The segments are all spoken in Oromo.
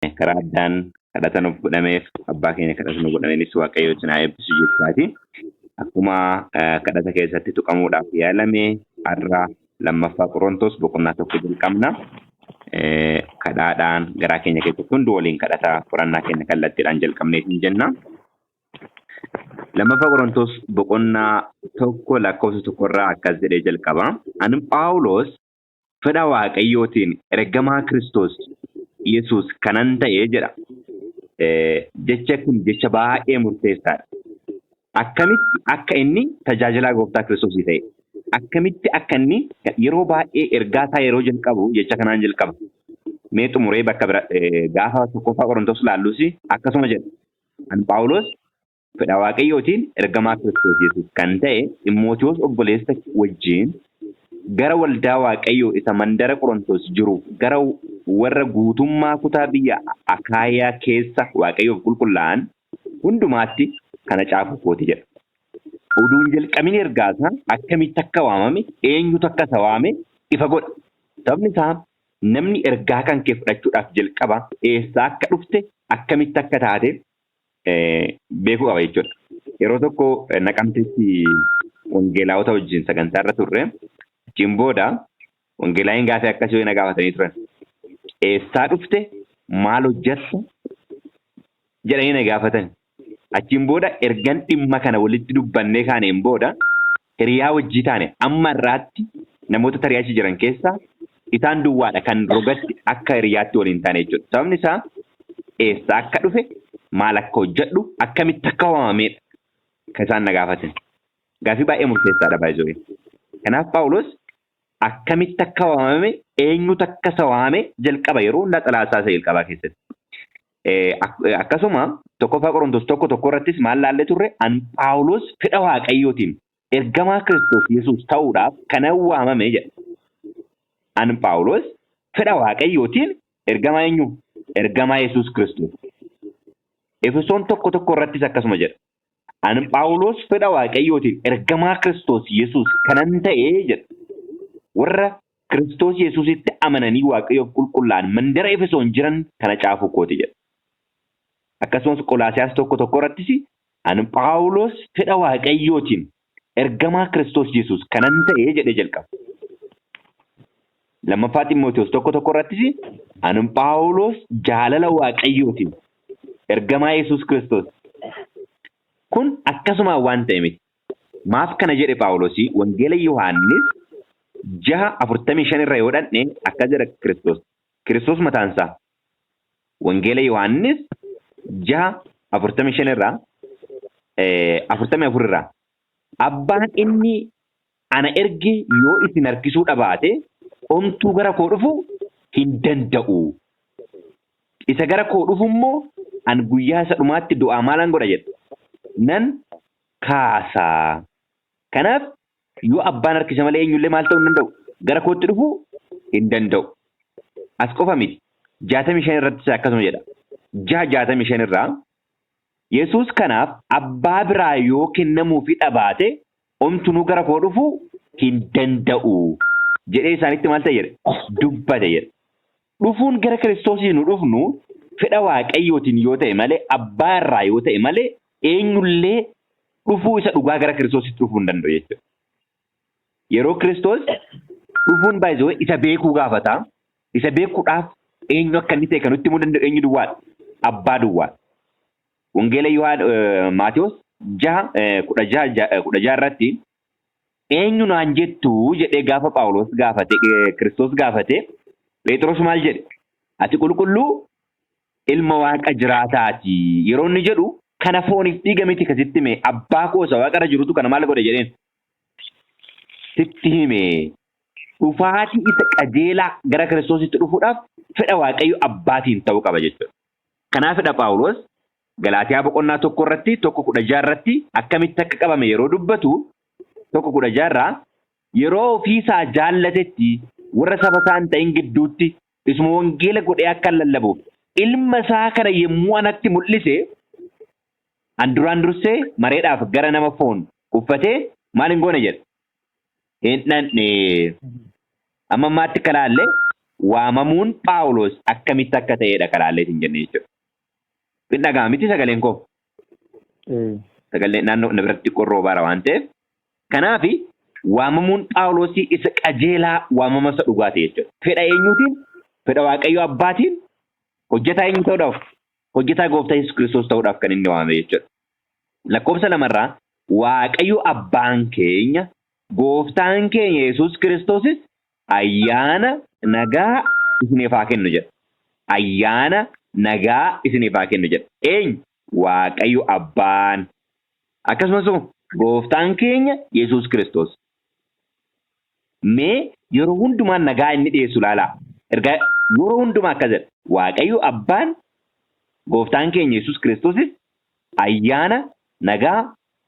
Karaa addaan kadhata nuuf godhameef, abbaa keenya kadhata nuuf godhameenis Waaqayyo isin haa eebbisu jechaati. Akkuma kadhata keessatti tuqamuudhaaf yaalame, har'a Lammaffaa Qorontos boqonnaa 1 jalqabna. Kadhaadhaan garaa keenya keessatti hundi waliin kadhata qorannaa keenya kallattiidhaan jalqabneetiin jenna. Lammaffaa Qorontos boqonnaa 1 lakkoofsa 1rraa akkas jedhee jalqaba. Ani Phaawulos fedha Waaqayyootiin ergamaa Kiristoos Yesuus kanan ta'e jedha. Jecha kun jecha baay'ee murteessaadha. Akkamitti akka inni tajaajilaa gooftaa Kiristoosii ta'e? Akkamitti akka inni yeroo baay'ee ergaa isaa yeroo jalqabu jecha kanaan jalqaba. Mee xumuree bakka bira gaafa 1ffaa Qorontos laallus akkasuma jedha. Ani Phaawulos fedha Waaqayyootiin ergamaa Kiristoos Yesuus kan ta'e Ximootiyoos obboleessa wajjin gara waldaa Waaqayyoo isa mandara Qorontos jiruuf, gara warra guutummaa kutaa biyya Akaayaa keessa Waaqayyoof qulqullaa'an hundumaatti kana caafuu kooti jedha. Utuu hin jalqabin ergaasaa akkamitti akka waamame, eenyutu akka isa waame ifa godha. Sababni isaa namni ergaa kan kee fudhachuudhaaf jalqaba eessaa akka dhufte, akkamitti akka taate beekuu qaba jechuudha. Yeroo tokko Naqamteetti wangeelaawota wajjin sagantaa irra turre. Achiin booda wangeelaa'iin gaafii akkasii na gaafatanii turan. Eessaa dhufte? Maal hojjetta? Jedhanii na gaafatan. Achiin booda ergan dhimma kana walitti dubbannee kaaneen booda hiriyaa wajjii taane. Amma irraatti namoota tarii achi jiran keessaa isaan duwwaadha kan rogatti akka hiriyaatti waliin taane jechuudha. Sababni isaa eessa akka dhufe, maal akka hojjedhu, akkamitti akka waamameedha kan isaan na gaafatan. Gaaffii baay'ee murteessaadha baay'ee. Kanaaf Phaawulos akkamitti akka waamame, eenyutu akka isa waame jalqaba yeroo hundaa xalaasaa isa jalqabaa keessatti. Akkasuma 1ffaa Qorontos 1:1 irrattis maal laallee turre? An Phaawulos fedha Waaqayyootiin ergamaa Kiristoos Yesuus ta'uudhaaf kanan waamame jedha. An Phaawulos fedha Waaqayyootiin ergamaa eenyu? Ergamaa Yesuus Kiristoos. Efesoon 1:1 irrattis akkasuma jedha. An Phaawulos fedha Waaqayyootiin ergamaa Kiristoos Yesuus kanan ta'e jedha. Warra Kiristoos Yesuusitti amananii Waaqayyoof qulqullaa'an mandara Efesoon jiran kana caafuu kooti jedha. Akkasumas Qolaasiyaas 1:1 irrattis an Phaawulos fedha Waaqayyootiin ergamaa Kiristoos Yesuus kanan ta'e jedhee jalqaba. 2ffaa Ximootiyoos 1:1 irrattis an Phaawulos jaalala Waaqayyootiin ergamaa Yesuus Kiristoos. Kun akkasumaan waan ta'e miti. Maaf kana jedhe Phaawulos? Wangeela Yohaannis 6:45 irra yoo dhaqne akkas jedha Kiristoos. Kiristoos mataan isaa Wangeela Yohaannis 6:45 irraa, 44 irraa, abbaan inni ana erge yoo isin harkisuu dhabaate omtuu gara koo dhufu hin danda'u. Isa gara koo dhufu immoo an guyyaa isa dhumaatti du'aa maalan godha jedha? Nan kaasa. Kanaaf yoo abbaan harkise malee eenyullee maal ta'uu hin danda'u? Gara kootti dhufuu hin danda'u. As qofa miti. 65 irrattis akkasuma jedha. 6:65 irraa Yesuus kanaaf abbaa biraa yoo kennamuufii dhabaate omtunuu gara koo dhufuu hin danda'u jedhee isaanitti maal ta'e jedhe? Dubbate jedha. Dhufuun gara Kiristoosii nu dhufnu fedha Waaqayyootiin yoo ta'e malee, abbaa irraa yoo ta'e malee, eenyullee dhufuu isa dhugaa gara Kiristoositti dhufuu hin danda'u jechuudha. Yeroo Kiristoos dhufuun baay'isee isa beekuu gaafata. Isa beekuudhaaf eenyu akka inni ta'e kan nutti himuu danda'u eenyu duwwaadha? Abbaa duwwaadha. Wangeela Yohaan Maatewos 6:16 irratti eenyu naan jettu jedhee gaafa Phaawulos gaafate, Kiristoos gaafate, Phexros maal jedhe? Ati qulqulluu ilma Waaqa jiraataati. Yeroo inni jedhu kana fooniif dhiiga miti ka sitti hime, abbaa koo isa waaqarra jirutu kana maal godhe jedheen sitti hime. Dhufaatii isa qajeelaa gara Kiristoositti dhufuudhaaf fedha Waaqayyo abbaatiin ta'uu qaba jechuudha. Kanaafidha Phaawulos Galaatiyaa boqonnaa 1 irratti 1:16 irratti akkamitti akka qabame yeroo dubbatu, 1:16 irraa, yeroo ofiisaa jaallatetti warra saba isaa hin ta'in gidduutti isuma wangeela godhee akkan lallabuuf ilma isaa kana yommuu anatti mul'ise, an duraan dursee mareedhaaf gara nama foon uffatee maal hin goone jedha? Hin dhaqne. Amma ammaatti akka laalle Waamamuun Phaawulos akkamitti akka ta'edha karaalee hin jenne jechuudha. Hin dhaga'ama miti sagaleen koo? Sagalee naannoo na biratti xiqqoo baara waan ta'eef. Kanaaf waamamuun Phaawulosii isa qajeelaa waamama isa dhugaa ta'e jechuudha. Fedha eenyuutiin? Fedha Waaqayyoo Abbaatiin hojjetaa eenyu ta'uudhaaf? Hojjetaa Gooftaa Yesuus Kiristoos ta'uudhaaf kan inni waamame jechuudha. Lakkoofsa lamarraa Waaqayyo Abbaan keenya Gooftaan keenya Yesuus Kiristoosis ayyaana nagaa isiniif haa kennu jedha. Ayyaana nagaa isiniif haa kennu jedha. Eenyu? Waaqayyo Abbaan. Akkasumas Gooftaan keenya Yesuus Kiristoos. Mee yeroo hundumaa nagaa inni dhiyeessu ilaalaa. Ergaa yeroo hundumaa akkas jedha. Waaqayyo Abbaan Gooftaan keenya Yesuus Kiristoosis ayyaana nagaa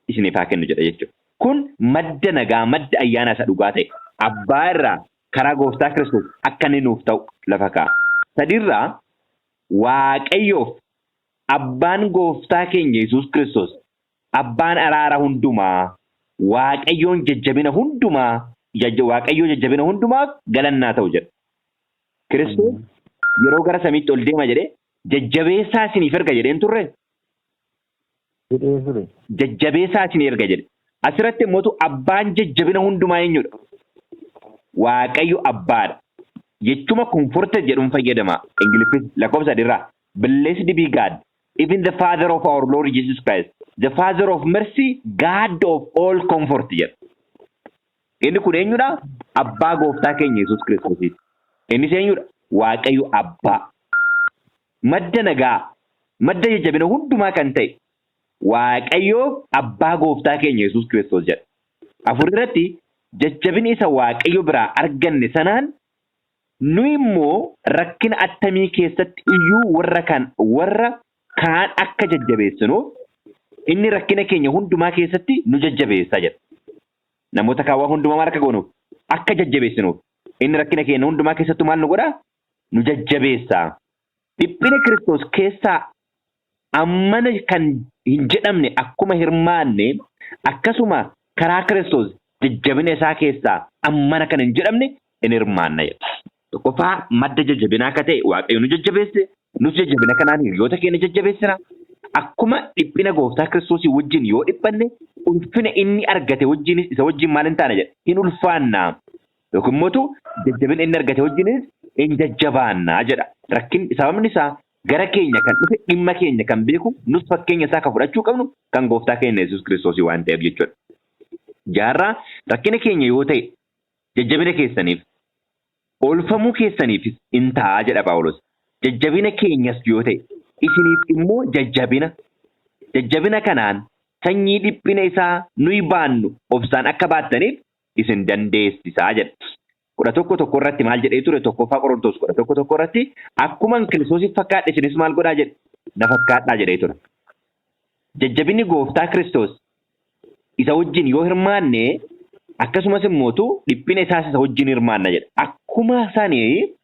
isiniif haa kennu jedha jechuudha. Kun madda nagaa, madda ayyaana isa dhugaa ta'e Abbaa irraa karaa Gooftaa Kiristoos akka inni nuuf ta'u lafa kaa'a. Sadiirraa Waaqayyoof Abbaan Gooftaa keenya Yesuus Kiristoos Abbaan araara hundumaa Waaqayyoon jajjabina hundumaa Waaqayyoo jajjabina hundumaaf galannaa ta'u jedha. Kiristoos yeroo gara samiitti ol deema jedhee jajjabeessaa isiniif erga jedheen turre. Jedhee ture. Jajjabeessaa isin erga jedhe. Asirratti immoo abbaan jajjabina hundumaa eenyudha? Waaqayyo Abbaadha. Jechuma comforter jedhuun fayyadama. Ingiliffis lakkoofsa sadiirraa. Blessed be God, even the Father of our Lord Jesus Christ, the Father of mercy, God of all comfort jedha. Inni kun eenyudha? Abbaa Gooftaa keenya Yesuus Kiristoosiiti. Innis eenyudha? Waaqayyo Abbaa. Madda nagaa, madda jajjabina hundumaa kan ta'e Waaqayyoof Abbaa Gooftaa keenya Yesuus Kiristoos jedha. Afur irratti jajjabina isa Waaqayyo biraa arganne sanaan nu immoo rakkina attamii keessatti iyyuu warra kaan akka jajjabeessinuuf inni rakkina keenya hundumaa keessatti nu jajjabeessa jedha. Namoota kaawwaa hundumaa maal akka goonuuf? Akka jajjabeessinuuf. Inni rakkina keenya hundumaa keessattuu maal nu godhaa? Nu jajjabeessa. Dhiphina Kiristoos keessaa ammana kan hin jedhamne akkuma hirmaanne akkasuma karaa Kiristoos jajjabina isaa keessaa ammana kan hin jedhamne in hirmaanna jedha. Tokkoffaa madda jajjabinaa akka ta'e Waaqayyo nu jajjabeesse, nus jajjabina kanaan hiriyoota keenya jajjabeessina. Akkuma dhiphina Gooftaa Kiristoosii wajjin yoo dhiphanne ulfina inni argate wajjinis isa wajjin maal hin taane jedha? Hin ulfaanna. Yookiin immoo jajjabina inni argate wajjinis hin jajjabaanna jedha. Rakkin sababni isaa gara keenya kan dhufe dhimma keenya kan beeku nus fakkeenya isaa kan fudhachuu qabnu kan Gooftaa keenya Yesuus Kiristoosii waan ta'eef jechuudha. Jaarraa rakkina keenya yoo ta'e jajjabina keessaniif oolfamuu keessaniifis in ta'a jedha Phaawulos. Jajjabina keenyas yoo ta'e isiniif immoo jajjabina. Jajjabina kanaan sanyii dhiphina isaa nuyi baannu obsaan akka baattaniif isin dandeessisaa jedha. 11:1 irratti maal jedhee ture? Tokkoffaa Qorontos 11:1 irratti akkuma Kiristoosiif fakkaadhe isinis maal godhaa jedhe? Na fakkaadhaa jedhee ture. Jajjabinni Gooftaa Kiristoos isa wajjin yoo hirmaanne akkasumas immootu dhiphina isaas isa wajjin hirmaanna jedha. Akkuma sanii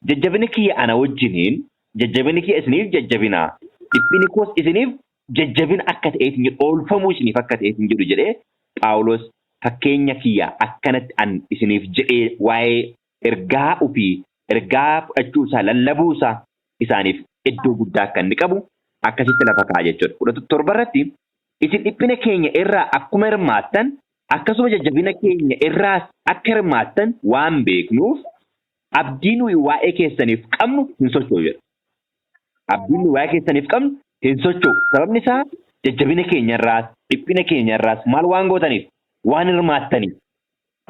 jajjabinni kiyya ana wajjiniin jajjabinni kiyya isiniif jajjabina. Dhiphinni koos isiniif jajjabina akka ta'eetiin jedhu oolfamuu isiniif akka ta'eetiin jedhu jedhee Phaawulos fakkeenya kiyya akkanatti an isiniif jedhee waa'ee ergaa ofii ergaa fudhachuu isaa lallabuu isaa isaaniif iddoo guddaa akka inni qabu akkasitti lafa kaa'a jechuudha. 17 irratti isin dhiphina keenya irraa akkuma hirmaattan akkasuma jajjabina keenya irraas akka hirmaattan waan beeknuuf abdii nuyi waa'ee keessaniif qabnu hin socho'u jedha. Abdiin nuyi waa'ee keessaniif qabnu hin socho'u. Sababni isaa jajjabina keenya irraas dhiphina keenya irraas maal waan gootaniif? Waan hirmaattaniif.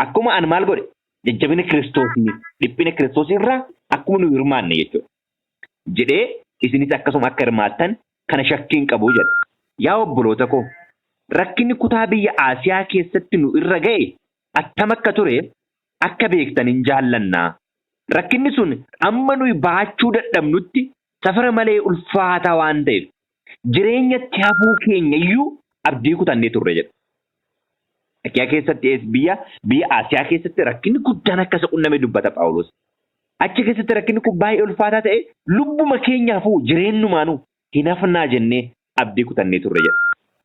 Akkuma an maal godhe? Jajjabina Kiristoosii dhiphina Kiristoos irraa akkuma nuyi hirmaanne jechuudha. Jedhee isinis akkasuma akka hirmaattan kana shakkii hin qabu jedha. Yaa obboloota koo, rakkinni kutaa biyya Asiyaa keessatti nu irra ga'e attam akka ture akka beektan hin jaallanna. Rakkinni sun amma nuyi baachuu dadhabnutti safara malee ulfaataa waan ta'eef jireenyatti hafuu keenya iyyuu abdii kutannee turre jedha. Akiyaa keessatti biyya Asiyaa keessatti rakkinni guddaan akka isa qunname dubbata Phaawulos. Achi keessatti rakkinni kun baay'ee ulfaataa ta'e lubbuma keenya hafuu jireenyumaanuu hin hafnaa jennee abdii kutannee turre jedha.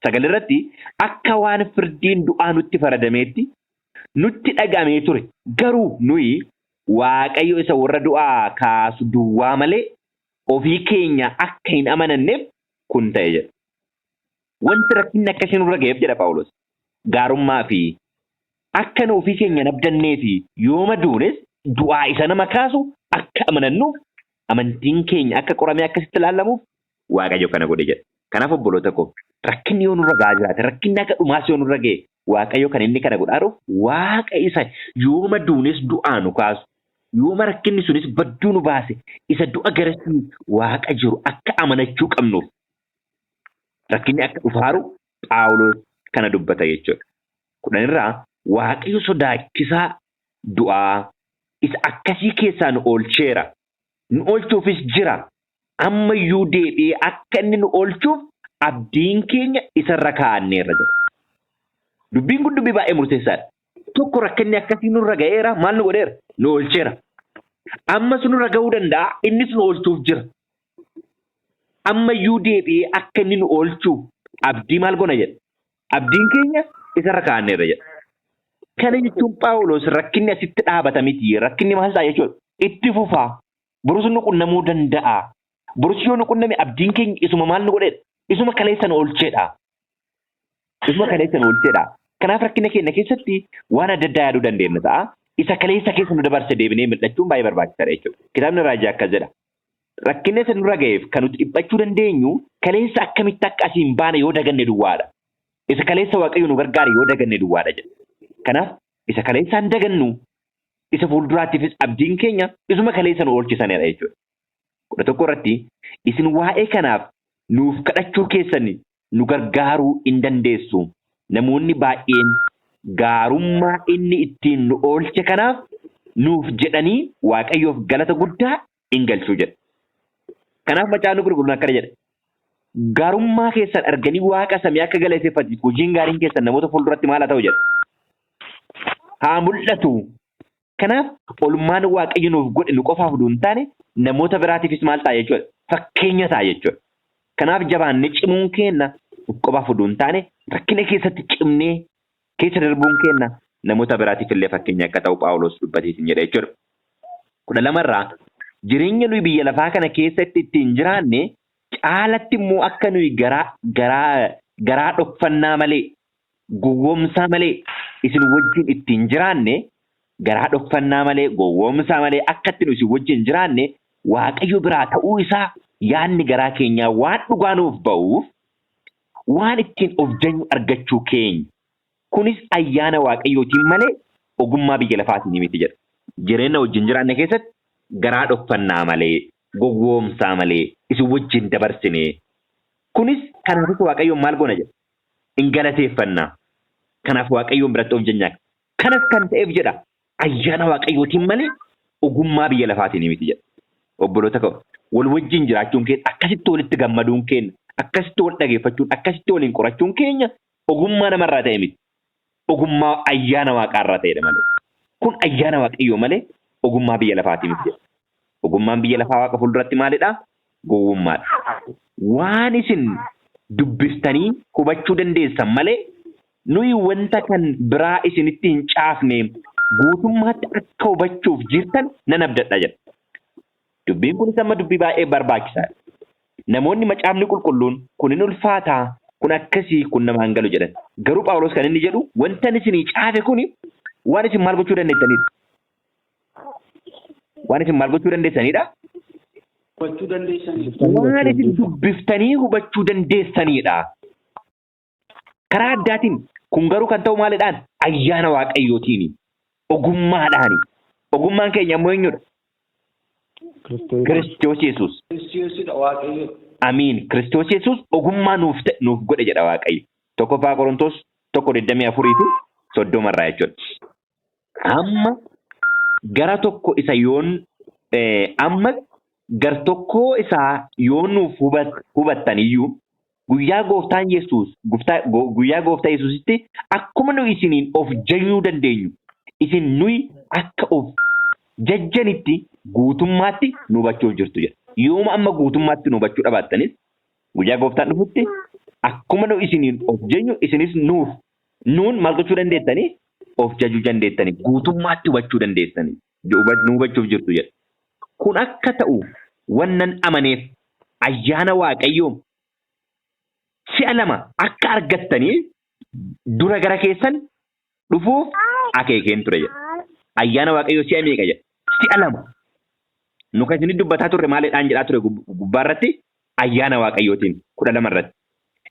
9 irratti akka waan firdiin du'aa nutti faradameetti nutti dhaga'amee ture. Garuu nuyi Waaqayyo isa warra du'aa kaasu duwwaa malee ofii keenya akka hin amananneef kun ta'e jedha. Wanti rakkinni akkasii nurra ga'eef jedha Phaawulos. Gaarummaa fi akka nu ofii keenya hin abdannee fi yooma duunes du'aa isa nama kaasu akka amanannuuf amantiin keenya akka qoramee akkasitti ilaalamuuf Waaqayyo kana godhe jedha. Kanaaf obboloota koo rakkinni yoo nurra ga'aa jiraate rakkinni akka dhumaas yoo nurra ga'e Waaqayyo kan inni kana godhaaruuf Waaqa isa yooma duunes du'aa nu kaasu yooma rakkinni sunis badduu nu baase isa du'a garasii Waaqa jiru akka amanachuu qabnuuf rakkinni akka dhufaaru Phaawulos kana dubbata jechuudha. Kudhanirraa Waaqayyo sodaachisaa du'aa isa akkasii keessaa nu oolcheera. Nu oolchuufis jira. Ammayyuu deebi'ee akka inni nu oolchuuf abdiin keenya isarra kaa'anneerra jedha. Dubbiin kun dubbii baay'ee murteessaadha. Tokko rakkinni akkasii nurra ga'eera maal nu godheera? Nu oolcheera. Ammas nurra ga'uu danda'a innis nu oolchuuf jira. Ammayyuu deebi'ee akka inni nu oolchuuf abdii maal goona jedha? Abdiin keenya isarra kaa'anneerra jedha. Kana jechuun Phaawulos rakkinni asitti dhaabata miti. Rakkinni maal ta'a jechuudha? Itti fufaa. Borus nu qunnamuu danda'a. Borus yoo nu qunname abdiin keenya isuma maal nu godheedha? Isuma kaleessa nu oolcheedha. Isuma kaleessa nu oolcheedha. Kanaaf rakkina keenya keessatti waan adda addaa yaaduu dandeenya ta'a. Isa kaleessa keessa nu dabarse deebinee mil'achuun baay'ee barbaachisaadha jechuudha. Kitaabni raajii akkas jedha. Rakkina isa nurra ga'eef kan nuti dhiphachuu dandeenyu kaleessa akkamitti akka asiin baane yoo daganne duwwaadha. Isa kaleessa Waaqayyo nu gargaare yoo daganne duwwaadha jedha. Kanaaf isa kaleessaan dagannu isa fuulduraattiifis abdiin keenya isuma kaleessa nu oolchisanidha jechuudha. 11 irratti isin waa'ee kanaaf nuuf kadhachuu keessan nu gargaaruu in dandeessu. Namoonni baay'een gaarummaa inni ittiin nu oolche kanaaf nuuf jedhanii Waaqayyoof galata guddaa in galchuu jedha. Kanaaf macaafni qulqulluun akkana jedha. Gaarummaa keessan arganii waaqa samii akka galateeffatan hojiin gaariin keessan namoota fuulduratti maal haa ta'u jedha. Haa mul'atu. Kanaaf olmaan Waaqayyo nuuf godhe nu qofaaf utuu hin taane namoota biraatiifis maal ta'a jechuudha? Fakkeenya ta'a jechuudha. Kanaaf jabaannee cimuun keenya of qofaaf utuu hin taane rakkina keessatti cimnee keessa darbuun keenya namoota biraatiif illee fakkeenya akka ta'u Phaawulos dubbateetiin jedha jechuudha. 12 irraa jireenya nuyi biyya lafaa kana keessatti ittiin jiraanne caalatti immoo akka nuyi garaa garaa garaa dhokfannaa malee gowwoomsaa malee isin wajjin ittiin jiraanne garaa dhokfannaa malee gowwoomsaa malee akka ittiin isin wajjin jiraanne Waaqayyo biraa ta'uu isaa yaadni garaa keenyaa waan dhugaa nuuf ba'uuf waan ittiin of jajnu argachuu keenya. Kunis ayyaana Waaqayyootiin malee ogummaa biyya lafaatiin miti jedha. Jireenya wajjin jiraanne keessatti garaa dhokfannaa malee gowwoomsaa malee isin wajjin dabarsine. Kunis kanaafis Waaqayyoon maal goona jedha? In galateeffanna. Kanaaf Waaqayyoon biratti of jajnaa. Kanas kan ta'eef jedha ayyaana Waaqayyootiin malee ogummaa biyya lafaatiin miti jedha. Obboloota koo wal wajjin jiraachuun keenya akkasitti walitti gammaduun keenya akkasitti wal dhageeffachuun akkasitti waliin qorachuun keenya ogummaa namarraa ta'e miti. Ogummaa ayyaana waaqaarraa ta'edha malee. Kun ayyaana Waaqayyoo malee ogummaa biyya lafaatii miti jedha. Ogummaan biyya lafaa waaqa fuulduratti maalidha? Gowwummaadha. Waan isin dubbiftanii hubachuu dandeessan malee nuyi wanta kan biraa isinitti hin caafne guutummaatti akka hubachuuf jirtan nan abdadha jedha. Dubbiin kunis amma dubbii baay'ee barbaachisaadha. Namoonni macaafni qulqulluun kun hin ulfaataa, kun akkasii, kun nama hin galu jedhan. Garuu Phaawulos kan inni jedhu wanta inni isinii caafe kuni waan isin maal gochuu dandeessanidha. Waan isin maal gochuu dandeessanidha? Hubachuu dandeessanidha. Waan isin dubbiftanii hubachuu dandeessanidha. Karaa addaatiin kun garuu kan ta'u maalidhaan? Ayyaana Waaqayyootiini. Ogummaadhaani. Ogummaan keenya immoo eenyudha? Kiristoos. Kiristoos Yesuus. Kiristoosidha Waaqayyo. Amiin. Kiristoos Yesuus ogummaa nuuf ta'e nuuf godhe jedha Waaqayyo. Tokkoffaa Qorontos 1:24 fi 30 irraa jechuudha. Amma gara tokko isa yoon amma gar tokkoo isaa yoo nuuf hubattan iyyuu guyyaa gooftaan Yesuus guyyaa gooftaa Yesuusitti akkuma nu isiniin of jajuu dandeenyu isin nuyi akka of jajjanitti guutummaatti nu hubachuuf jirtu jedha. Yooma amma guutummaatti nu hubachuu dhabaattanis guyyaa gooftaan dhufutti akkuma nu isiniin of jajnu isinis nuuf nuun maal gochuu dandeettanii of jajuu dandeettanii guutummaatti hubachuu dandeessanii. Nu hubachuuf jirtu jedha. Kun akka ta'u wannan amaneef ayyaana Waaqayyoo si'a lama akka argattanii dura gara keessan dhufuuf akeekeen ture jedha. Ayyaana Waaqayyoo si'a meeqa jedha? Si'a lama. Nu kan isin dubbataa turre maalidhaan jedhaa ture gubbaa irratti? Ayyaana Waaqayyootiin 12 irratti.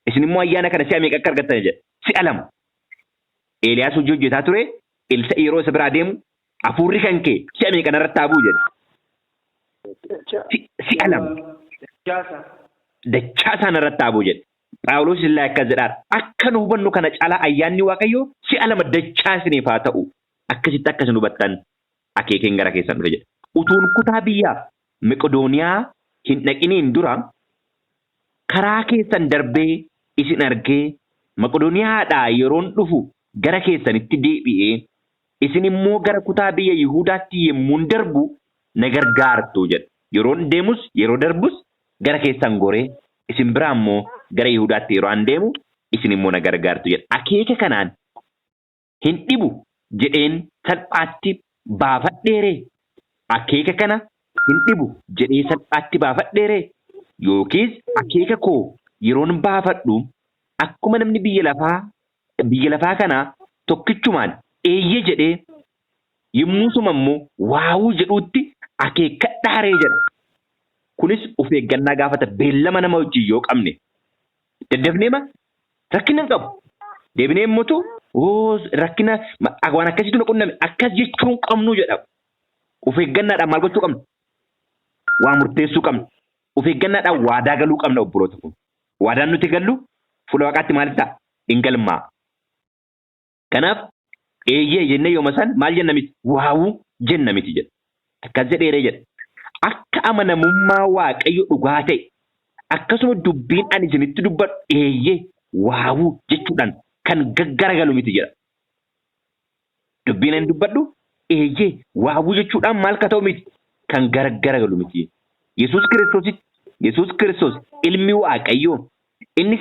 Isin immoo ayyaana kana si'a meeqa akka argattan jedha? Si'a lama. Eeliyaas hojii hojjetaa ture, Elsa'i yeroo isa biraa deemu, hafuurri kan kee si'a meeqa narratti haa bu'u jedhe. Si'a lama. Dachaa isaa narratti haa bu'u jedhe. Phaawulos illee akkas jedhaadha. Akka nu hubannu kana caalaa ayyaanni Waaqayyoo si'a lama dachaa isiniif haa ta'u. Akkasitti akka isin hubattan akeekeen gara keessan dhufe jedhe. Utuun kutaa biyya Meqodooniyaa hin dhaqiniin dura karaa keessan darbee isin argee Maqedooniyaadhaa yeroon dhufu gara keessanitti deebi'ee isin immoo gara kutaa biyya Yihudaatti yemmuun darbu na gargaartu jedha. Yeroon deemus yeroo darbus gara keessan goree isin biraa immoo gara Yihudaatti yeroo an deemu isin immoo na gargaartu jedha. Akeeka kanaan hin dhibu jedheen salphaatti baafadheeree? Akeeka kana hin dhibu jedhee salphaatti baafadheeree? Yookiis akeeka koo yeroon baafadhu akkuma namni biyya lafaa biyya lafaa kanaa tokkichumaan eeyyee jedhee yommusuma immoo waawuu jedhuutti akeekkadhaaree jedha. Kunis of eeggannaa gaafata beellama nama wajjin yoo qabne daddafneema rakkina hin qabu. Deebinee immoo oo rakkina waan akkasiitu na qunname akkas jechuu hin qabnu jedha. Of eeggannaadhaan maal gochuu qabna? Waa murteessuu qabna. Of eeggannaadhaan waadaa galuu qabna obboloota kun. Waadaan nuti gallu fuula Waaqaatti maal ta'a? Hin galmaa. Kanaaf eeyyee jennee yooma san maal jenna miti? Waawuu jenna miti jedha. Akkas jedheeree jedha. Akka amanamummaa Waaqayyo dhugaa ta'e akkasuma dubbiin ani isinitti dubbadhu eeyyee waawuu jechuudhaan kan gaggaragalu miti jedha. Dubbiin ani dubbadhu eeyyee waawuu jechuudhaan maal ka ta'u miti? Kan gargaragalu miti. Yesuus Kiristoositti Yesuus Kiristoos ilmi Waaqayyoo inni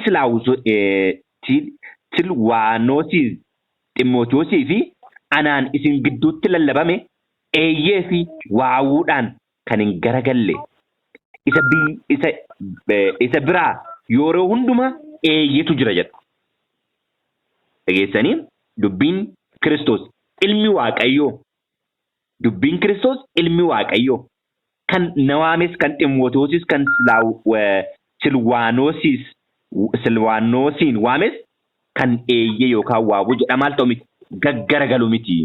Silwaanoosii Ximootiyoosii fi anaan isin gidduutti lallabame eeyyee fi waawuudhaan kan hin garagalle isa isa isa biraa yeroo hundumaa eeyyetu jira jedha. Dhageessanii dubbiin Kiristoos ilmi Waaqayyoo dubbiin Kiristoos ilmi Waaqayyoo kan na waames kan Ximootewoosis kan Silwaanoosiis Silwaanoosiin waames kan eeyyee yookaan waawuu jedha maal ta'u miti gaggaragalu miti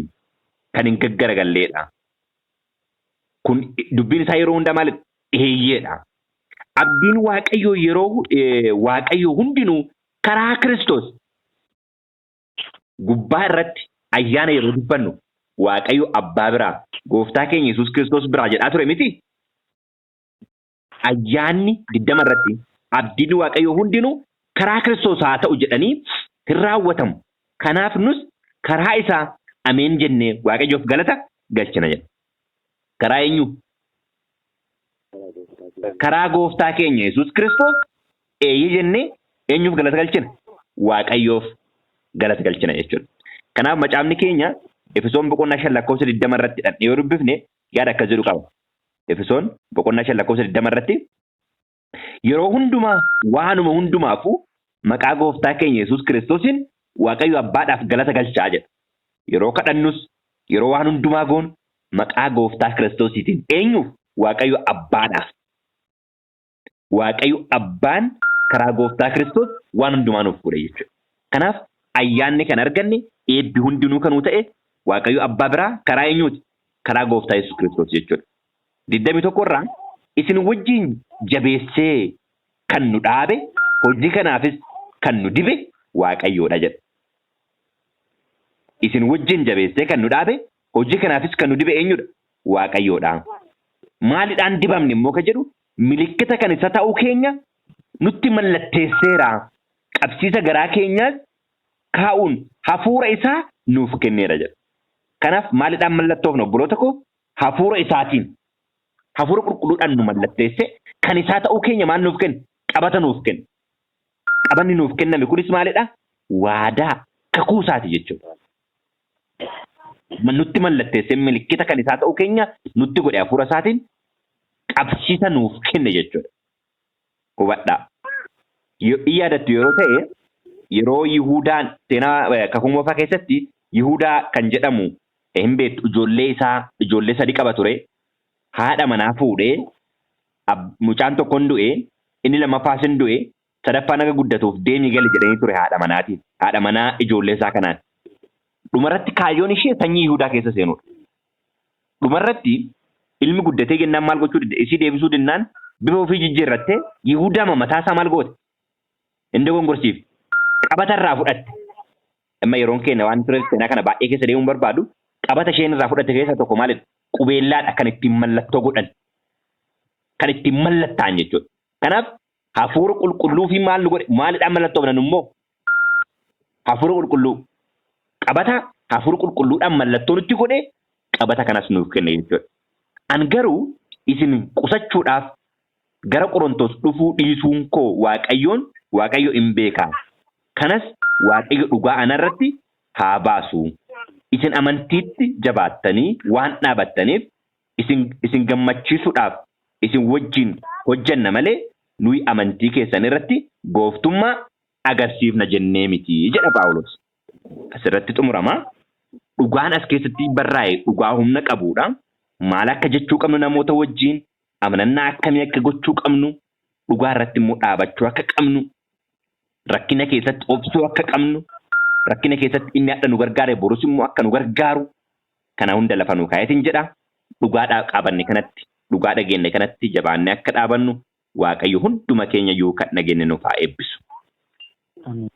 kan hin gaggaragalleedha. Kun dubbiin isaa yeroo hundaa maalidha? Eeyyeedha. Abdiin Waaqayyoo yeroo Waaqayyoo hundinuu karaa Kiristoos Gubbaa irratti ayyaana yeroo dubbannu Waaqayyo Abbaa biraa, Gooftaa keenya Yesuus Kiristoos biraa jedhaa ture miti? Ayyaanni 20 irratti abdiin Waaqayyoo hundinuu karaa Kiristoos haa ta'u jedhanii hin raawwatamu. Kanaaf nus karaa isaa ameen jennee Waaqayyoof galata galchina jedha. Karaa eenyu? Karaa Gooftaa keenya Yesuus Kiristoos eeyyee jennee eenyuuf galata galchina? Waaqayyoof galata galchina jechuudha. Kanaaf macaafni keenya Efesoon boqonnaa 5 lakkoofsa 20 irratti dhaqnee yoo dubbifne yaada akkas jedhu qaba. Efesoon boqonnaa 5 lakkoofsa 20 irratti yeroo hundumaa waanuma hundumaafuu maqaa gooftaa keenya Yesuus Kiristoosiin Waaqayyo Abbaadhaaf galata galchaa jedha. Yeroo kadhannus yeroo waan hundumaa goonu maqaa gooftaa Kiristoosiitiin eenyuuf? Waaqayyo Abbaadhaaf. Waaqayyo Abbaan karaa gooftaa Kiristoos waan hundumaa nuuf godhe jechuudha. Kanaaf ayyaanni kan arganne eebbi hundinuu kanuu ta'e Waaqayyo Abbaa biraa karaa eenyuuti? Karaa gooftaa Yesuus Kiristoos jechuudha. 21 irraa isin wajjin jabeessee kan nu dhaabe hojii kanaafis kan nu dibe Waaqayyoodha jedha. Isin wajjin jabeessee kan nu dhaabe hojii kanaafis kan nu dibe eenyudha? Waaqayyoodha. Maalidhaan dibamne immoo ka jedhu milikkita kan isa ta'uu keenya nutti mallatteesseera. Qabsiisa garaa keenyaas kaa'uun hafuura isaa nuuf kenneera jedha. Kanaaf maalidhaan mallattoofna obboloota koo? Hafuura isaatiin. Hafuura qulqulluudhaan nu mallatteesse kan isaa ta'uu keenya maal nuuf kenne? Qabata nuuf kenne. Qabanni nuuf kenname kunis maalidha? Waadaa kakuu isaati jechuudha. Nutti mallatteessee milikkita kan isaa ta'uu keenya nutti godhe hafuura isaatiin qabsiisa nuuf kenne jechuudha. Hubadhaa. In yaadattu yeroo ta'e yeroo Yihudaan seenaa kakuu moofaa keessatti Yihudaa kan jedhamu hin beektu, ijoollee isaa ijoollee sadi qaba ture. Haadha manaa fuudhee mucaan tokko hin du'e, inni lammaffaas hin du'e, sadaffaan akka guddatuuf deemii gali jedhanii ture haadha manaatiin. Haadha manaa ijoollee isaa kanaan. Dhumarratti kaayyoon ishee sanyii Yihudaa keessa seenudha. Dhumarratti ilmi guddatee jennaan maal gochuu didde? Isii deebisuu dinnaan bifa ofii jijjiirrattee Yihudaa mataa isaa maal goote? Inni dogongorsiifte. Qabata irraa fudhatte. Amma yeroon keenya waan ture seenaa kana baay'ee keessa deemuun barbaadu, qabata isheen irraa fudhatte keessaa tokko maalidha? Qubeellaadha kan ittiin mallattoo godhan. Kan ittiin mallattaan jechuudha. Kanaaf hafuura qulqulluu fi maal nu godhe? Maalidhaan mallattoofnan immoo? Hafuura qulqulluu. Qabata hafuura qulqulluudhaan mallattoo nutti godhe, qabata kanas nuuf kenne jechuudha. An garuu isin qusachuudhaaf gara Qorontos dhufuu dhiisuun koo Waaqayyoon Waaqayyo in beeka. Kanas Waaqayyo dhugaa anarratti haa baasu. Isin amantiitti jabaattanii waan dhaabattaniif isin gammachiisuudhaaf isin wajjin hojjenna malee nuyi amantii keessan irratti gooftummaa agarsiifna jennee miti jedha Phaawulos. Asirratti xumurama. Dhugaan as keessatti barraa'e dhugaa humna qabudha. Maal akka jechuu qabnu, namoota wajjin amanannaa akkamii akka gochuu qabnu, dhugaa irratti immoo dhaabachuu akka qabnu, rakkina keessatti obsuu akka qabnu, rakkina keessatti inni hadha nu gargaare borus immoo akka nu gargaaru kana hunda lafa nu kaayetiin jedha. Dhugaa qabanne kanatti, dhugaa dhageenye kanatti jabaannee akka dhaabannu Waaqayyo hunduma keenya iyyuu kan dhageenye nuuf haa eebbisu. Amiin.